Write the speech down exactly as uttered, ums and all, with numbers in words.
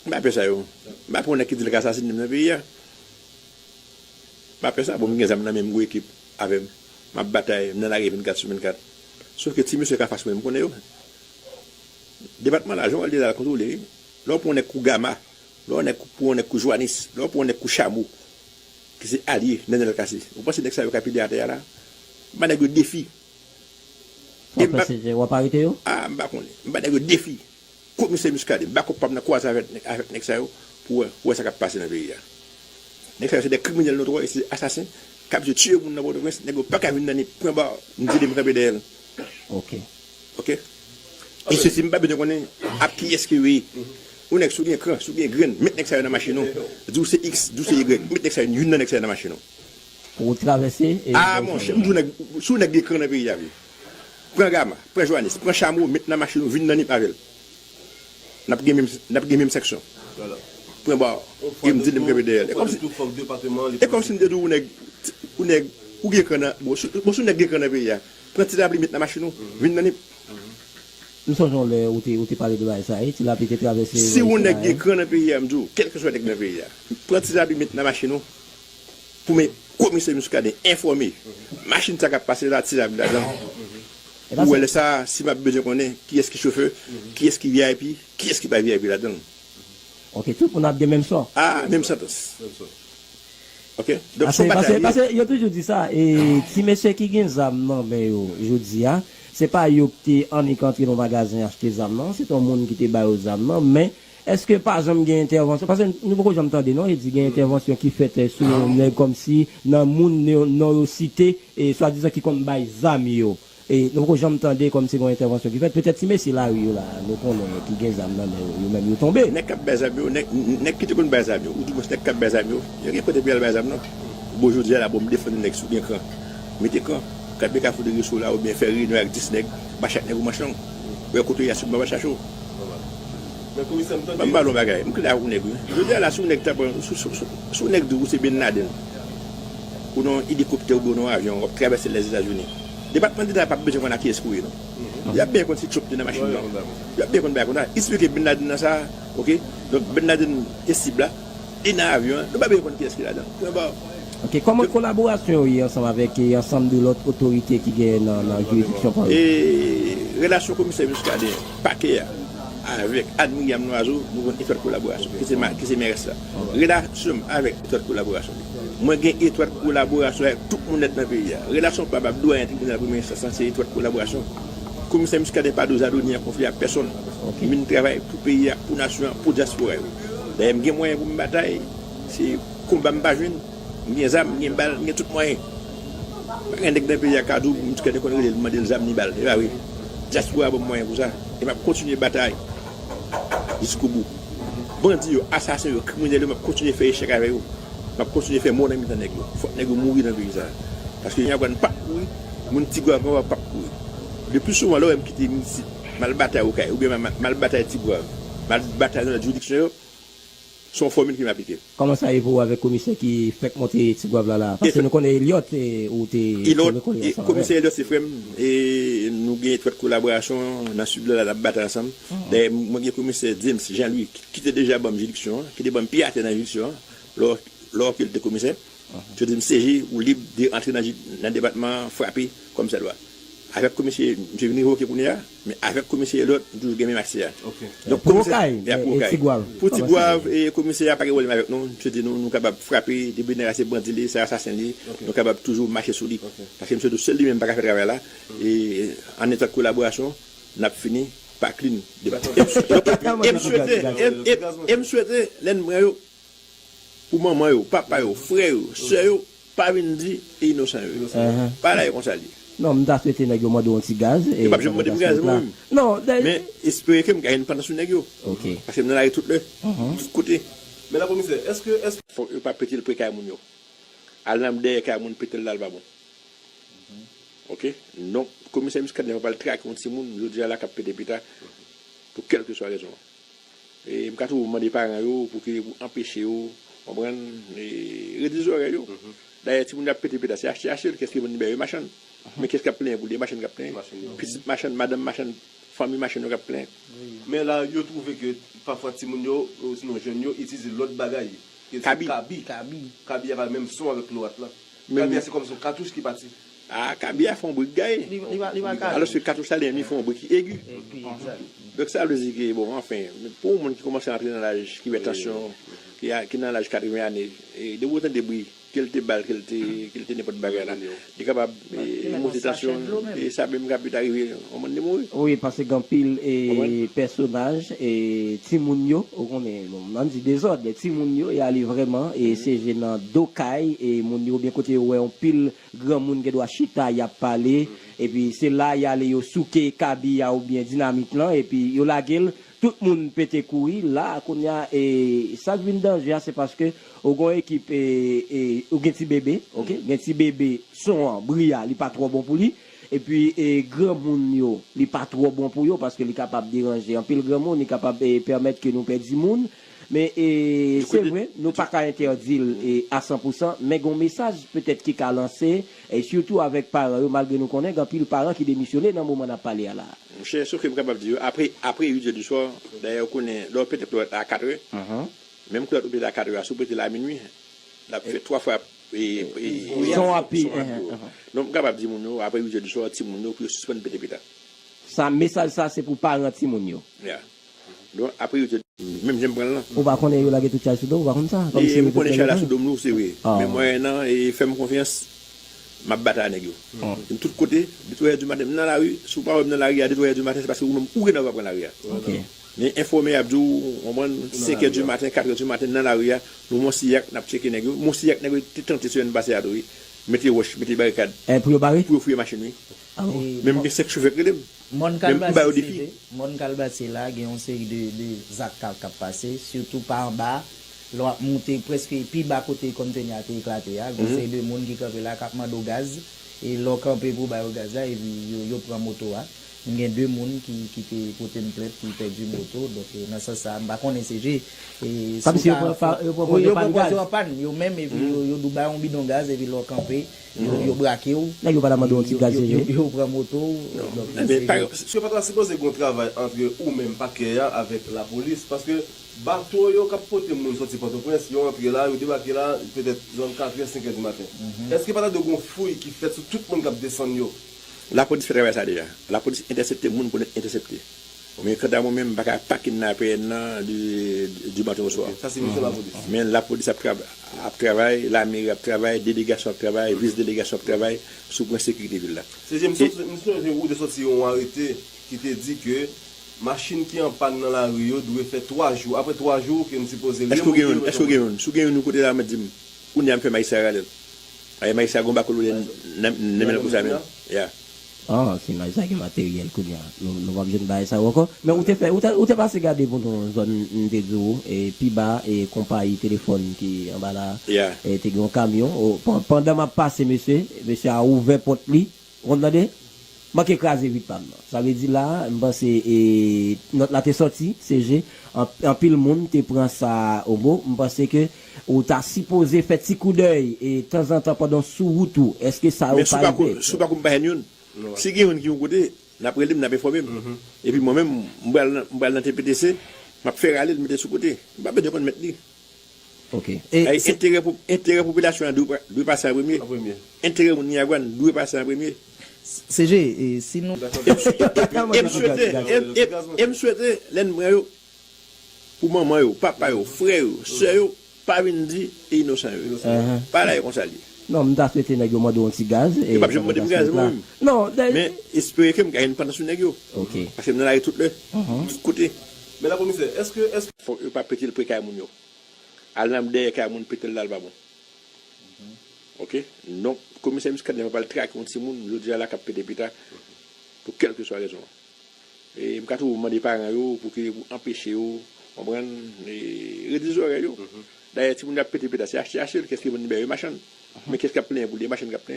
M pa pè sa yo. M pa pè yon nèg ki di l ka asasinen m nan peyi a. M pa pè sa. Bon, m gen zam nan men m, gwo ekip avè m. M ap batay, m nan lari vennkat sou vennkat. Sof ke ti mesye k anfas mwen, m konnen yo. Depatman la, jan w wè l deja, l kontwole, wi. Lè w pran yon nèg kou Gama, lè w nèg kou, pran yon nèg kou Joanis, lè w pran yon nèg kou Chamo, ki se alye Nènèl Cassy. Ou panse nèg sa yo ka pile atè a la? M ba nèg yo defi. E m pa, w ap arete yo? Ah, m pa konnen. M ba nèg yo defi. Komisè Muscadin, bakòp pa m nan kwaze avèk, avèk nèg sa yo pou wè, pou wè sa k ap pase nan peyi a. Nèg sa yo se de kriminèl notwè, se asasen k ap vin tiye moun nan Pòtoprens. Nèg yo pa ka vin nan ni pran ba m di li m kanpe dèyè l. Ok. Ok? E sesi m pa bezwen konnen ak kiyès ke yo ye. Ou nèg, si w gen kran, si w gen grenn, met nèg sa yo nan machin ou. Di w se X, di w se Y, met nèg sa yo, youn nan nèg sa yo nan machin ou. Pou w travèse. Ah, monchè, m di w nèg, si w nèg gen kran nan peyi a, wi. Pran Gama, pran Joanis, pran Chamo, met nan machin ou, vin nan Nip avè l. N ap gen menm, n ap gen menm sanksyon. Pran ba w, e m di li m kanpe dèyè l. E kòmsi, e kòmsi m te di w, ou nèg, ou nèg, ou gen kran nan, bon, si, bon, si w nèg gen kran nan peyi a, pran ti lapli, met nan machin ou, vin nan Nip. M sonje yon lè ou te, ou te pale de bagay sa, e ti lapli te travèse. Si yon nèg gen kran nan peyi a, m di w, kèlkeswa nèg nan peyi a, pran ti lapli, met nan machin ou, pou men komisè Muscadin enfòme. Machin sa k ap pase la, ti lapli ladan. Pou wè lè sa, si m ap bezwen konnen kiyès ki chofè, kiyès ki V I P, kiyès ki pa V I P ladan. Ok, tout moun ap gen menm sò. Ah, menm santans. Ok? Donk, se yon batay li ye. Paske yo toujou di sa, e ti mesye ki gen zam nan men yo jodi a, se pa yo ki te annik antre nan magazen achte zam nan, se t yon moun ki te ba yo zam nan, men èske pa janm gen entèvansyon? Paske nou poko janm tande, non, e di gen entèvansyon ki fèt, eh, sou yon nèg kòmsi nan moun non, non yo site, e swadizan ki konn bay zam yo. E nou poko janm tande kòmsi gen yon entèvansyon ki fèt. Petèt ti mesye lari yo la, nou konnen ki gen zam nan men yo, yo menm yo tonbe. Nèg k ap bay zam yo, nèg, nèg ki te konn bay zam yo, oudimwens nèg k ap bay zam yo, yo gen kote pou y al bay zam nan. Bon, jodi a la, bon, m defann yon nèg si w gen kran. Mete kran. Kanpe Kafou de Reso la, oubyen fè reyinyon ak dis nèg, ba chak nèg yon manch lang. Wè kote w ye a, si w pa chache w. Ban m pale yon bagay, m klè ak yon nèg, wi. Jodi a la, si yon nèg ta pran, si, si, si, si yon nèg di w se Bin Laden, ou nan yon elikoptè oubyen ou nan yon avyon, w ap travèse Lèzetazini. Depatman Deta p ap bezwen konn ak kiyès ke w ye, non. Y ap byen konn si Trump te nan machin nan. Y ap byen konn bagay konsa. Eksplike Bin Laden nan sa, ok? Donk, Bin Laden e sib la, li nan avyon an, nou pa byen konn kiyès ki ladan. Pran ba w. Ok, kòman kolaborasyon w ye ansanm avèk, e, ansanm de lòt otorite ki genyen nan, nan jiridiksyon pa w? E relasyon komisè Muscadin, pakè a, avèk Anne Myriam Noiseau, nou gen etwat kolaborasyon, ki se ma-, ki se mèrès la. Relasyon m avèk etwat kolaborasyon li. Mwen gen etwat kolaborasyon avèk tout moun nèt nan peyi a. Relasyon pa m ak dwayen tribinal premye enstans lan, se etwat kolaborasyon. Komisè Muscadin pa dwe zado ni an konfli ak pèsonn. Ok. M vin travay pou peyi a, pou nasyon an, pou dyaspora yo. Dayè, m gen mwayen pou m batay. Se konba m pa jwenn. M gen zam, m gen bal, m gen tout mwayen. Pa gen nèg nan peyi a ka di w, Muscadin konn rele l, mande l zam ni bal. E pa vre. Dyaspora ban m mwayen pou sa. E m ap kontinye batay jiskobou. Bandi yo, asasen yo, kriminèl yo, m ap kontinye fè echèk avè yo. M ap kontinye fè mò nan mitan nèg yo. Fòk nèg yo mouri nan peyi sa a. Paske Jan Gwàn p ap kouri, moun Tigwav Nò p ap kouri. Le pli souvan, lè w wè m kite isit, m al batay Okay, oubyen m, m, m al batay Tigwav, m al batay nan lòt jiridiksyon yo, se yon fòmil ke m aplike. Kòman sa ye pou ou avèk komisè ki fèk monte Tigwav la la? Paske nou konnen Eliot, e, ou te, te rekole ansanm avè l. Komisè Eliot se frè m, e nou gen etwat kolaborasyon nan sid la, la, n ap batay ansanm. Dayè, mwen gen komisè James Jean Louis, ki, ki te deja ban m jiridiksyon an, ki te ban m pye atè nan jiridiksyon an, lò, lò ke l te komisè. Misye di m, C J, ou lib de antre nan ji-, nan depatman an, frape kòm sa dwa. Avèk komisè, misye vin revoke kounye a, men avèk komisè Eliot, nou toujou gen menm aksè a. Ok. Donk, pou Okay, e, e Tigwav. Pou Tigwav, e komisè a pa gen pwoblèm avèk nou. Misye di nou, nou kapab frape, depi nèg la se bandi li, se asasen li, nou kapab toujou mache sou li. Ok. Paske misye di sèl li menm pa ka fè travay la, e an etwat kolaborasyon, n ap fini pa clean depatman. E m swete, e m swete, e m, e m swete, lè n pran yo, pou manman yo, papa yo, frè yo, sè yo, pa vin di e inosan yo ye. Inosan yo. Bagay la e konsa l ye. Non, m ta swete nèg yo mande w yon ti gaz. Yo p ap janm mande m gaz, mwen menm. Non, men espere ke m ka jwenn pandan sou nèg yo. Ok. Paske m nan lari tout lè. Tout kote. Men la, komisè, èske, èske... Fòk yo pa pete l pre kay moun yo. Al nan dèyè kay moun, pete l la, l pa bon. Ok? Donk, komisè Muscadin pa pral trake yon timoun, jodi a la, k ap pete pita, pou kèlkeswa rezon an. E m ka toujou mande paran yo pou ke, pou anpeche yo, konprann, e redi zòrèy yo. Dayè, timoun yo ap pete pita, se achte, achte l, kiyès ki vann li ba yo? Machann. Men kiyès k ap plenyen pou li? Machann k ap plenyen. Pitit machann, madanm machann, Fanmi machann yo k ap plenyen. Men la, yo twouve ke pafwa timoun yo, osinon jèn yo, itilize lòt bagay. Ke se kabi. Kabi. Kabi. Kabi a pa menm son avèk klorat la. Kabi a se kòmsi yon katouch ki pati. Ah, kabi a fè yon bri gaye. Li, li pa, li pa kabi. Alòske katouch la, li menm, li fè yon bri ki egi. Egi, egzak. Donk, sa vle di ke, bon, anfen, pou yon moun ki kòmanse antre nan laj, ki wè tansyon, ki a, ki nan laj katreven ane, e depi w tande bri, ke l te bal, ke l te, ke l te nenpòt bagay la, li kapab, e, monte tansyon l, e sa menm ka pita rive yon moun li mouri. Wi, paske gen anpil, e, pèsonaj, e, timoun yo, ou konnen, bon, m ap di dezòd, timoun yo, y ale vrèman, e, seje nan do kay, e, moun yo, oubyen kote yo wè yon pil granmoun gen dwa chita, y ap pale, epi se la y ale yo souke kabi a oubyen dinamit lan, epi yo lage l, tout moun pete kouri. La, kounye a, e, sa k vin danje a, se paske ou gen yon ekip, e, e, ou gen ti bebe, oke? Gen ti bebe, son an, bri a, li pa twò bon pou li. Epi, e, granmoun yo, li pa twò bon pou yo, paske li kapab deranje anpil granmoun, li kapab, e, pèmèt ke nou pèdi moun. Men, e, se vre, nou pa ka entèdi l, e, a san pou san, men gen yon mesaj petèt ki ka lanse, e sitou avèk paran yo, malgre nou konnen gen anpil paran ki demisyone nan moman n ap pale a la. Monchè, sa ke m kapab di yo, apre, apre uit è di swa, dayè, ou konnen, lè w pete klorat a katrè, menm klorat ou pete a katrè a, si w pete l a minui, l ap fè twa fwa, e, e, son ap pi, son ap pi wo. Donk, m kapab di moun yo, apre uit è di swa, timoun yo, pou yo sispann pete pita. Sa, mesaj sa, se pou paran timoun yo. Ya. Donk, apre uit è, menm jan m pran l lan. Ou pa konnen yo lage tout chay sou do w, ou pa konn sa? E, m konnen chay la sou do m tou, se vre. Men mwen, non, e, fè m konfyans, m ap batay nèg yo. M tout kote, de twò è di maten, m nan lari, si w pa wè m nan lari a de twò è di maten, se paske ou menm, ou genlè w pa pran lari a. Men enfòme y ap di w, w konprann, senk è di maten, kat è di maten, nan lari a, nou Monsiyak, n ap tcheke nèg yo. Monsiyak, nèg yo te tante semèn pase a tou, wi. Mete wòch, mete barikad. E, pou yo bare? Pou yo fouye machin, wi. Ah bon? Men m gen senk chofè k rele m. Mòn Kalbasye, mòn Kalbasye la, gen yon seri de, de zak k ap, k ap pase, sitou pa anba, lè w ap moute prèske pi ba kote konntenè a te eklate a, gen yon seri de moun ki kanpe la, k ap mande w gaz, e lè w kanpe pou w ba yo gaz la, epi yo, yo pran moto a. M gen de moun ki, ki te pote m plent, ki pèdi moto, donk, e, nan sans sa, m pa konnen se je, e, si w ka, yo pran, yo pran, yo pran, yo pran, yo menm, epi yo, yo di w bay yon bidon gaz, epi lè w kanpe, yo, yo brake w. Nèg yo pa ta mande yon ti gaz, yo, yo, yo pran moto w. Donk, se, se pa ta sipoze gen yon travay ant ou menm, pakè a, avèk lapolis, paske bato yo k ap pote moun soti Pòtoprens, yo antre la, yo debake la, petèt zòn katrè, senk è di maten. Èske pa ta dwe gen yon fouy ki fèt sou tout moun k ap desann yo? Lapolis fè travay sa deja. Lapolis entèsepte moun pou l entèsepte. Men kanta mwen menm, m pa ka pa kidnape nan di, di maten oswa. Sa se misyon lapolis. Men lapolis ap tra-, ap travay, lameri ap travay, delegasyon ap travay, vis delegasyon ap travay sou pwen sekirite vil la. Se je, m sonje, m sonje ou te soti yon arete ki te di ke machin ki an pàn nan lari yo dwe fè twa jou. Apre twa jou, ke n sipoze remonte yo. Èske w gen youn? Èske w gen youn? Si w gen youn, ou kote la, mèt di m. Kounye a m fè majistra rale l. Ay, majistra gon bakòl nan, nan men l konsa menm. Ya. Ah, si majistra gen materyèl kounye a. Nou, nou p ap jwenn bagay sa yo ankò. Men ou te fè, ou te, ou te pase gade pou nou zòn, m te di w, e, pi ba, e, konpayi telefòn ki anba la, e, te gen yon kamyon. O, pan-, pandan m ap pase, mesye, mesye a ouvè pòt li. Ou konn tande? Manke kraze vit pa m nan. Sa vle di la, m panse, e, nòt la te sòti, se je, an-, anpil moun te pran sa o mo. M panse ke ou ta sipoze fè ti koudèy, e, tanzantan pandan w sou wout ou. Èske sa yo pa rive? Men si w pa kou, si w pa kou m pa jwenn youn. Si gen youn ki yon kote, n ap rele m, n ap enfòme m. Epi mwen menm, m pral nan, m pral nan T P T C, m ap fè rale l, mete sou kote. M pa bezwen konn mèt li. Ok. E, e, enterè po-, enterè popilasyon an dwe pa-, dwe pase an premye. An premye. Enterè moun Miragwàn dwe pase an premye. Se je, e, si nou... E m swe-, e m swete, e m, e m, e m swete, lè n pran yo, pou manman yo, papa yo, frè yo, sè yo, pa vin di e inosan yo. Inosan yo. Pa la e konsa l ye. Non, m ta swete nèg yo mande yon ti gaz. Yo p ap janm mande m gaz, mwen menm. Non, men espere ke m ka jwenn pandan sou nèg yo. Ok. Paske m nan lari tout lè, tout kote. Men la komisè, èske, èske... Fòk yo pa pete l pre kay moun yo. Al nan dèyè kay moun, pete l la, l pa bon. Ok? Donk, komisè Muscadin pa pral trake yon timoun, jodi a la, k ap pete pita, pou kèlkeswa rezon an. E m ka toujou mande paran yo pou ke, pou anpeche yo, konprann, e redi zòrèy yo. Dayè, timoun yo ap pete pita, se achte, achte l, kiyès ki vann li ba yo? Machann. Men kiyès k ap plenyen pou li? Machann k ap plenyen.